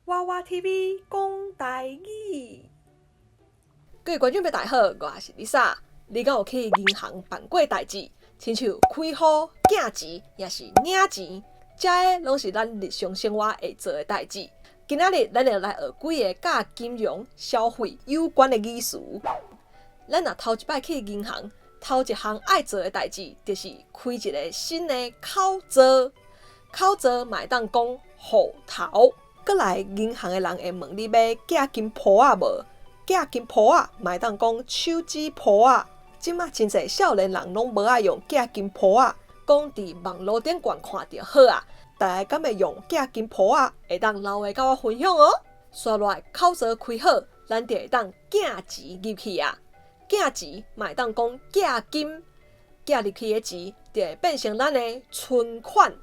娃娃 TV 講台語。各位觀眾朋友大家好，我是 Lisa。你敢有去銀行辦過代誌？親像開戶、寄錢，抑是領錢，這个攏是咱日常生活會做的代誌。今仔日咱會來學幾个佮金融消費有關的語詞。咱若頭一擺去銀行，頭一項愛做的代誌，就是開一个新的口座。口座嘛會當講戶頭。閣來，銀行的人會問你欲寄金鋪仔無？寄金鋪仔嘛會當講手指鋪仔。這馬真濟少年人攏無愛用寄金鋪仔，講佇網路頂懸看就好啊。大家敢會用寄金鋪仔？會當留話佮我分享哦。煞落來口座開好，咱就會當寄錢入去啊。寄錢嘛會當講寄金，寄入去的錢就會變成咱的存款。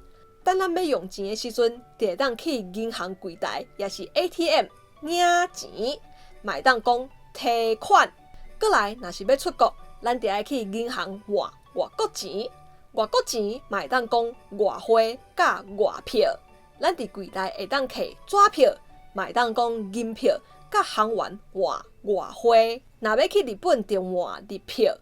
等咱欲用錢的時陣，就會當去銀行櫃台，抑是 ATM 領錢，嘛會當講提款。閣來，若是欲出國，咱就愛去銀行換外國錢。外國錢嘛會當講外匯佮外票。咱佇櫃台會當提紙票，嘛會當講銀票，佮行員換外匯。若欲去日本就換日票，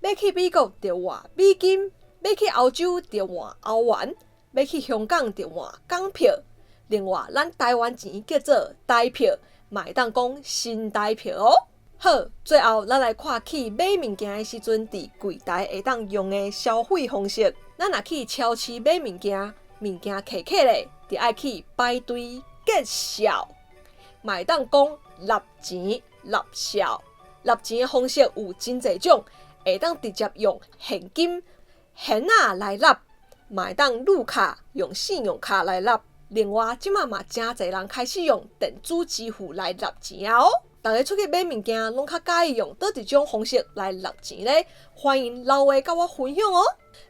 欲去美國就換美金，欲去歐洲就換歐元，欲去香港就換港票。另外，咱台灣錢叫做台票，嘛會當講新台票哦。好，最後咱來看去買物件的時陣，佇櫃台會當用的消費方式。咱若去超市買物件，物件提起來，就愛去排隊結數，嘛會當講納錢納數。納錢的方式有真濟種，會當直接用現金、現仔來納，嘛會當擼卡用信用卡來納。另外，這馬嘛誠濟人開始用電子支付來納錢啊哦！大家出去買物件，攏較佮意用佗一種方式來納錢咧？歡迎留話佮我分享哦！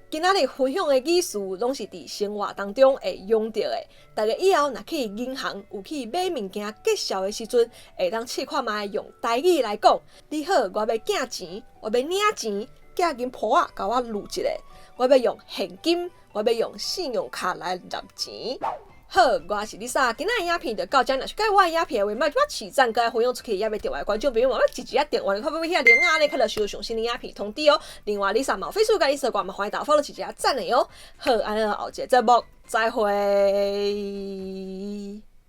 今仔日分享的語詞，攏是佇生活當中會用著的。大家以後若去銀行有去買物件結數的時陣，會當試看覓用台語來講。你好，我欲寄錢，我欲領錢，寄銀鋪仔，共我擼一下。我欲用現金，我欲用信用卡來納錢。好，我是 Lisa，今仔的影片就到這。若是佮意我的影片的話，莫忘記讚佮分享出去，猶未訂閱觀眾朋友，莫一直仔訂閱，看欲欲遐鈴仔咧，較會收到上新的影片通知哦。另外，Lisa 嘛有 Facebook 佮 Instagram 嘛歡迎大家 follow 一下讚的哦。好，按呢後一個節目再會。